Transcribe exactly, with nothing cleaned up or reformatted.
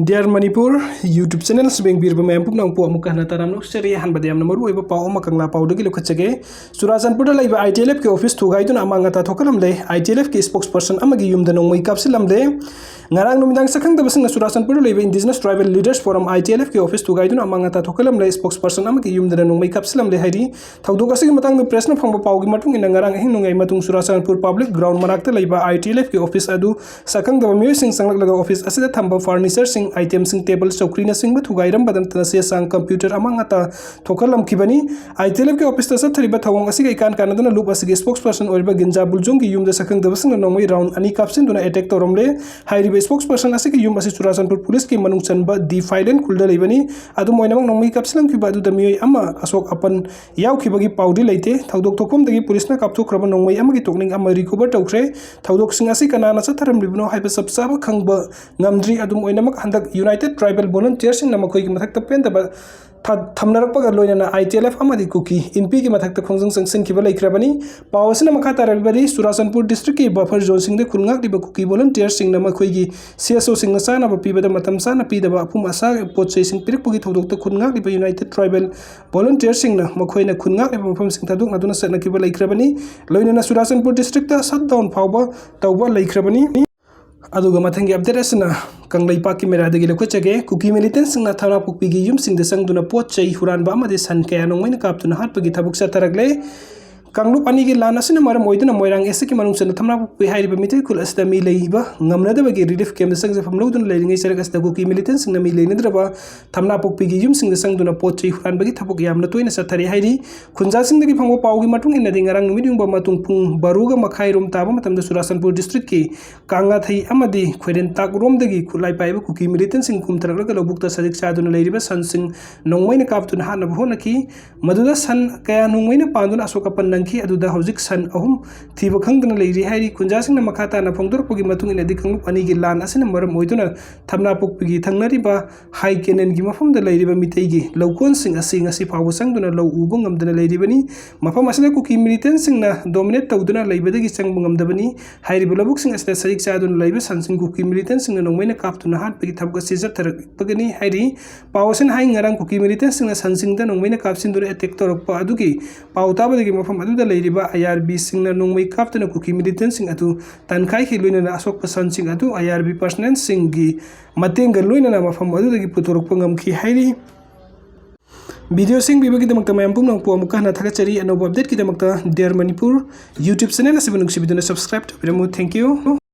Dear Manipur YouTube channel ꯁꯤꯕꯦꯡꯕꯤꯔꯕ ꯃꯌꯥꯝ ꯄꯨꯝꯅꯃꯛꯄꯨ ꯑꯃꯨꯛꯀ ꯍꯟꯅ ꯇꯔꯥꯝꯅ ꯑꯣꯛꯆꯔꯤ꯫ ꯑꯍꯥꯟꯕꯗ ꯌꯥꯝꯅ ꯃꯔꯨꯑꯣꯏꯕ ꯄꯥꯎ ꯑꯃ ꯀꯪꯂꯥ ꯄꯥꯎꯗꯒꯤ ꯂꯧꯈꯠꯆꯒꯦ꯫ ꯆꯨꯔꯥꯆꯥꯟꯄꯨꯔꯗ ꯂꯩꯕ ITLFꯀꯤ office ꯊꯨꯒꯥꯏꯗꯨꯅ ꯑꯃꯥꯡ ꯑꯇꯥ ꯊꯣꯛꯍꯜꯂꯝꯂꯦ꯫ ITLFꯀꯤ spokesperson ꯑꯃꯒꯤ ꯌꯨꯝꯗ ꯅꯣꯡꯃꯩ ꯀꯥꯞꯁꯤꯜꯂꯝꯂꯦ꯫ ꯉꯔꯥꯡ ꯅꯨꯃꯤꯗꯥꯡ ꯁꯛꯈꯪꯗꯕꯁꯤꯡꯅ ꯆꯨꯔꯥꯆꯥꯟꯄꯨꯔꯗ ꯂꯩꯕ Indigenous Tribal Leaders Forum ITLFꯀꯤ office ꯊꯨꯒꯥꯏꯗꯨꯅ ꯑꯃꯥꯡ ꯑꯇꯥ ꯊꯣꯛꯍꯜꯂꯝꯂꯦ꯫ Spokesperson ꯑꯃꯒꯤ ꯌꯨꯝꯗꯅ ꯅꯣꯡꯃꯩ ꯀꯥꯞꯁꯤꯜꯂꯝꯂꯦ ꯍꯥꯏꯔꯤ꯫ ꯊꯧꯗꯣꯛ ꯑꯁꯤꯒꯤ ꯃꯇꯥꯡꯗ pressꯅ ꯐꯪꯕ ꯄꯥꯎꯒꯤ ꯃꯇꯨꯡ ꯏꯟꯅ, ꯉꯔꯥꯡ ꯑꯍꯤꯡ ꯅꯣꯡꯌꯥꯏ ꯃꯇꯨꯡ ꯆꯨꯔꯥꯆꯥꯟꯄꯨꯔ public ground ꯃꯅꯥꯛꯇ ꯂꯩꯕ ITLFꯀꯤ office ꯑꯗꯨ ꯁꯛꯈꯪꯗꯕ ꯃꯤꯑꯣꯏꯁꯤꯡ ꯆꯪꯂꯛꯂꯒ office ꯑꯁꯤꯗ ꯊꯝꯕ furnitureꯁꯤꯡ, itemꯁꯤꯡ, table, ꯆꯧꯀ꯭ꯔꯤꯅꯆꯤꯡꯕ ꯊꯨꯒꯥꯏꯔꯝꯕꯗ ꯅꯠꯇꯅ ꯆꯦ ꯆꯥꯡ, computer ꯑꯃꯥꯡ ꯑꯇꯥ ꯊꯣꯛꯍꯜꯂꯝꯈꯤꯕꯅꯤ꯫ ITLFꯀꯤ officeꯇ ꯆꯠꯊꯔꯤꯕ ꯊꯧꯑꯣꯡ ꯑꯁꯤꯒ ꯏꯀꯥꯟ ꯀꯥꯟꯅꯗꯅ ꯂꯨꯞ ꯑꯁꯤꯒꯤ spokesperson ꯑꯣꯏꯔꯤꯕ ꯒꯤꯟꯖꯥ ꯕꯨꯜꯖꯣꯡꯒꯤ ꯌꯨꯝꯗ ꯁꯛꯈꯪꯗꯕꯁꯤꯡꯅ ꯅꯣꯡꯃꯩ round ꯑꯅꯤ ꯀꯥꯞꯁꯤꯟꯗꯨꯅ attack ꯇꯧꯔꯝꯂꯦ꯫ ꯍꯥꯏꯔꯤꯕ spokesperson ꯑꯁꯤꯒꯤ ꯌꯨꯝ ꯑꯁꯤ ꯆꯨꯔꯥꯆꯥꯟꯄꯨꯔ policeꯀꯤ ꯃꯅꯨꯡ ꯆꯟꯕ D File Lane ꯈꯨꯜꯗ ꯂꯩꯕꯅꯤ꯫ ꯑꯗꯨꯝ ꯑꯣꯏꯅꯃꯛ, ꯅꯣꯡꯃꯩ ꯀꯥꯞꯁꯤꯜꯂꯝꯈꯤꯕ ꯑꯗꯨꯗ ꯃꯤꯑꯣꯏ ꯑꯃ ꯑꯁꯣꯛ ꯑꯄꯟ ꯌꯥꯎꯈꯤꯕꯒꯤ ꯄꯥꯎꯗꯤ ꯂꯩꯇꯦ꯫ ꯊꯧꯗꯣꯛ ꯊꯣꯛꯐꯝꯗꯒꯤ policeꯅ ꯀꯥꯞꯊꯣꯛꯈ꯭ꯔꯕ ꯅꯣꯡꯃꯩ ꯑꯃꯒꯤ ꯇꯣꯛꯅꯤꯡ ꯑꯃ recover ꯇꯧꯈ꯭ꯔꯦ꯫ ꯊꯧꯗꯣꯛꯁꯤꯡ ꯑꯁꯤ ꯀꯅꯥꯅ ꯆꯠꯊꯔꯝꯂꯤꯕꯅꯣ ꯍꯥꯏꯕ ꯆꯞ ꯆꯥꯕ ꯈꯪꯕ ꯉꯝꯗ꯭ꯔꯤ꯫ ꯑꯗꯨꯝ ꯑꯣꯏꯅꯃꯛ, ꯍꯟꯗꯛ United Tribal Volunteerꯁꯤꯡꯅ ꯃꯈꯣꯏꯒꯤ ꯃꯊꯛꯇ ꯄꯦꯟꯗꯕ ꯊ-, ꯊꯝꯅꯔꯛꯄꯒ ꯂꯣꯏꯅꯅ ITLF ꯑꯃꯗꯤ ꯀꯨꯀꯤ ꯏꯟꯄꯤꯒꯤ ꯃꯊꯛꯇ ꯈꯣꯡꯖꯪ ꯆꯪꯁꯤꯟꯈꯤꯕ ꯂꯩꯈ꯭ꯔꯕꯅꯤ꯫ ꯄꯥꯎ ꯑꯁꯤꯅ ꯃꯈꯥ ꯇꯥꯔꯛꯂꯕꯗꯤ, ꯆꯨꯔꯥꯆꯥꯟꯄꯨꯔ districtꯀꯤ buffer zoneꯁꯤꯡꯗ ꯈꯨꯟ ꯉꯥꯛꯂꯤꯕ ꯀꯨꯀꯤ volunteerꯁꯤꯡꯅ ꯃꯈꯣꯏꯒꯤ CSOꯁꯤꯡꯅ ꯆꯥꯅꯕ ꯄꯤꯕꯗ ꯃꯇꯝ ꯆꯥꯅ ꯄꯤꯗꯕ, ꯑꯄꯨꯝ ꯑꯁꯥ ꯄꯣꯠ ꯆꯩꯁꯤꯡ ꯄꯤꯔꯛꯄꯒꯤ ꯊꯧꯗꯣꯛꯇ ꯈꯨꯟ ꯉꯥꯛꯂꯤꯕ United Tribal Volunteerꯁꯤꯡꯅ ꯃꯈꯣꯏꯅ ꯈꯨꯟ ꯉꯥꯛꯂꯤꯕ ꯃꯐꯝꯁꯤꯡ ꯊꯥꯗꯣꯛꯅꯗꯨꯅ ꯆꯠꯅꯈꯤꯕ ꯂꯩꯈ꯭ꯔꯕꯅꯤ꯫ ꯂꯣꯏꯅꯅ ꯆꯨꯔꯥꯆꯥꯟꯄꯨꯔ districtꯇ shutdown ꯐꯥꯎꯕ ꯇꯧꯕ ꯂꯩꯈ꯭ꯔꯕꯅꯤ꯫ ꯑꯗꯨꯒ ꯃꯊꯪꯒꯤ update ꯑꯁꯤꯅ ꯀꯪꯂꯩꯄꯥꯛꯀꯤ ꯃꯦꯔꯥꯗꯒꯤ ꯂꯧꯈꯠꯆꯒꯦ꯫ ꯀꯨꯀꯤ militantꯁꯤꯡꯅ ꯊꯝꯅꯥꯄꯣꯛꯄꯤꯒꯤ ꯌꯨꯝꯁꯤꯡꯗ ꯆꯪꯗꯨꯅ ꯄꯣꯠ ꯆꯩ ꯍꯨꯔꯥꯟꯕ ꯑꯃꯗꯤ ꯁꯟ ꯀꯌꯥ ꯅꯣꯡꯃꯩꯅ ꯀꯥꯞꯇꯨꯅ ꯍꯥꯠꯄꯒꯤ ꯊꯕꯛ ꯆꯠꯊꯔꯛꯂꯦ꯫ ꯀꯥꯡꯂꯨꯞ ꯑꯅꯤꯒꯤ ꯂꯥꯟ ꯑꯁꯤꯅ ꯃꯔꯝ ꯑꯣꯏꯗꯨꯅ ꯃꯣꯏꯔꯥꯡ Eastꯀꯤ ꯃꯅꯨꯡ ꯆꯟꯕ ꯊꯝꯅꯥꯄꯣꯛꯄꯤ ꯍꯥꯏꯔꯤꯕ ꯃꯤꯇꯩ ꯈꯨꯜ ꯑꯁꯤꯗ ꯃꯤ ꯂꯩꯕ ꯉꯝꯅꯗꯕꯒꯤ relief campꯇ ꯆꯪꯖꯐꯝ ꯂꯧꯗꯨꯅ ꯂꯩꯔꯤꯉꯩ ꯆꯔꯛ ꯑꯁꯤꯗ ꯀꯨꯀꯤ militantꯁꯤꯡꯅ ꯃꯤ ꯂꯩꯅꯗ꯭ꯔꯕ ꯊꯝꯅꯥꯄꯣꯛꯄꯤꯒꯤ ꯌꯨꯝꯁꯤꯡꯗ ꯆꯪꯗꯨꯅ ꯄꯣꯠ ꯆꯩ ꯍꯨꯔꯥꯟꯕꯒꯤ ꯊꯕꯛ ꯌꯥꯝꯅ ꯇꯣꯏꯅ ꯆꯠꯊꯔꯤ ꯍꯥꯏꯔꯤ꯫ ꯈꯨꯟꯖꯥꯁꯤꯡꯗꯒꯤ ꯐꯪꯕ ꯄꯥꯎꯒꯤ ꯃꯇꯨꯡ ꯏꯟꯅꯗꯤ, ꯉꯔꯥꯡ ꯅꯨꯃꯤꯠ ꯌꯨꯡꯕ ꯃꯇꯨꯡ ꯄꯨꯡ ꯕꯥꯔꯣꯒ ꯃꯈꯥꯏ ꯔꯣꯝ ꯇꯥꯕ ꯃꯇꯝꯗ ꯆꯨꯔꯥꯆꯥꯟꯄꯨꯔ districtꯀꯤ ꯀꯥꯡꯉꯥꯊꯩ ꯑꯃꯗꯤ ꯈꯣꯏꯔꯦꯟꯇꯥꯛꯔꯣꯝꯗꯒꯤ ꯈꯨꯠꯂꯥꯏ ꯄꯥꯏꯕ ꯀꯨꯀꯤ militantꯁꯤꯡ ꯀꯨꯝꯊꯔꯛꯂꯒ ꯂꯧꯕꯨꯛꯇ ꯁꯖꯤꯛ ꯆꯥꯗꯨꯅ ꯂꯩꯔꯤꯕ ꯁꯟꯁꯤꯡ ꯅꯣꯡꯃꯩꯅ ꯀꯥꯞꯇꯨꯅ ꯍꯥꯠꯅꯕ ꯍꯣꯠꯅꯈꯤ꯫ ꯃꯗꯨꯗ ꯁꯟ ꯀꯌꯥ ꯅꯣꯡꯃꯩꯅ ꯄꯥꯟꯗꯨꯅ ꯑꯁꯣꯛ ꯑꯄꯟ ꯅꯪꯈꯤ꯫ ꯈꯤ꯫ ꯑꯗꯨꯗ ꯍꯧꯖꯤꯛ ꯁꯟ ꯑꯍꯨꯝ ꯊꯤꯕ ꯈꯪꯗꯅ ꯂꯩꯔꯤ ꯍꯥꯏꯔꯤ꯫ ꯈꯨꯟꯖꯥꯁꯤꯡꯅ ꯃꯈꯥ ꯇꯥꯅ ꯐꯣꯡꯗꯣꯔꯛꯄꯒꯤ ꯃꯇꯨꯡ ꯏꯟꯅꯗꯤ, ꯀꯥꯡꯂꯨꯞ ꯑꯅꯤꯒꯤ ꯂꯥꯟ ꯑꯁꯤꯅ ꯃꯔꯝ ꯑꯣꯏꯗꯨꯅ ꯊꯝꯅꯥꯄꯣꯛꯄꯤꯒꯤ ꯊꯪꯅꯔꯤꯕ ꯍꯥꯏ ꯀꯦꯅꯦꯟꯒꯤ ꯃꯐꯝꯗ ꯂꯩꯔꯤꯕ ꯃꯤꯇꯩꯒꯤ ꯂꯧꯀꯣꯟꯁꯤꯡ ꯑꯁꯤ ꯉꯁꯤ ꯐꯥꯎꯕ ꯆꯪꯗꯨꯅ ꯂꯧ ꯎꯕ ꯉꯝꯗꯅ ꯂꯩꯔꯤꯕꯅꯤ꯫ ꯃꯐꯝ ꯑꯁꯤꯗ ꯀꯨꯀꯤ ꯃꯤꯂꯤꯇꯦꯟꯁꯤꯡꯅ ꯗꯣꯃꯤꯅꯦꯠ ꯇꯧꯗꯨꯅ ꯂꯩꯕꯗꯒꯤ ꯆꯪꯕ ꯉꯝꯗꯕꯅꯤ꯫ ꯍꯥꯏꯔꯤꯕ ꯂꯧꯕꯨꯛꯁꯤꯡ ꯑꯁꯤꯗ ꯁꯔꯤꯛ ꯆꯥꯗꯨꯅ ꯂꯩꯕ ꯁꯟꯁꯤꯡ ꯀꯨꯀꯤ ꯃꯤꯂꯤꯇꯦꯟꯁꯤꯡꯅ ꯅꯣꯡꯃꯩꯅ ꯀꯥꯞꯇꯨꯅ ꯍꯥꯠꯄꯒꯤ ꯊꯕꯛ ꯑꯁꯤ ꯆꯠꯊꯔꯛꯄꯒꯅꯤ ꯍꯥꯏꯔꯤ꯫ ꯄꯥꯎ ꯑꯁꯤꯅ ꯍꯥꯏ, ꯉꯔꯥꯡ ꯀꯨꯀꯤ ꯃꯤꯂꯤꯇꯦꯟꯁꯤꯡꯅ ꯁꯟꯁꯤꯡꯗ ꯅꯣꯡꯃꯩꯅ ꯀꯥꯞꯁꯤꯟꯗꯨꯅ ꯑꯦꯇꯦꯛ ꯇꯧꯔꯛꯄ ꯑꯗꯨꯒꯤ ꯄꯥꯎ ꯇꯥꯕꯗꯒꯤ ꯃꯐꯝ ꯑꯗꯨꯗ ꯂꯩꯔꯤꯕ ꯑꯥꯏ ꯑꯥꯔ ꯕꯤꯁꯤꯡꯅ ꯅꯣꯡꯃꯩ ꯀꯥꯞꯇꯨꯅ ꯀꯨꯀꯤ ꯃꯤꯂꯤꯇꯦꯟꯁꯤꯡ ꯑꯗꯨ ꯇꯥꯟꯈꯥꯏꯈꯤ꯫ ꯂꯣꯏꯅꯅ ꯑꯁꯣꯛꯄ ꯁꯟꯁꯤꯡ ꯑꯗꯨ ꯑꯥꯏ ꯑꯥꯔ ꯕꯤ ꯄꯔꯁꯅꯦꯜꯁꯤꯡꯒꯤ ꯃꯇꯦꯡꯒ ꯂꯣꯏꯅꯅ ꯃꯐꯝ ꯑꯗꯨꯗꯒꯤ ꯄꯨꯊꯣꯔꯛꯄ ꯉꯝꯈꯤ ꯍꯥꯏꯔꯤ꯫ ꯚꯤꯗꯤꯑꯣꯁꯤꯡ ꯄꯤꯕꯒꯤꯗꯃꯛꯇ ꯃꯌꯥꯝ ꯄꯨꯝꯅꯃꯛꯄꯨ ꯑꯃꯨꯛꯀ ꯍꯟꯅ ꯊꯥꯒꯠꯆꯔꯤ꯫ ꯑꯅꯧꯕ ꯑꯞꯗꯦꯠꯀꯤꯗꯃꯛꯇ ꯗꯦꯔ ꯃꯅꯤꯄꯨꯔ YouTube ꯆꯦꯅꯦꯜ ꯑꯁꯤꯕꯨ ꯅꯨꯡꯁꯤꯕꯤꯗꯨꯅ ꯁꯕꯁꯀ꯭ꯔꯥꯏꯕ ꯇꯧꯕꯤꯔꯝꯃꯨ꯫ Thank you꯫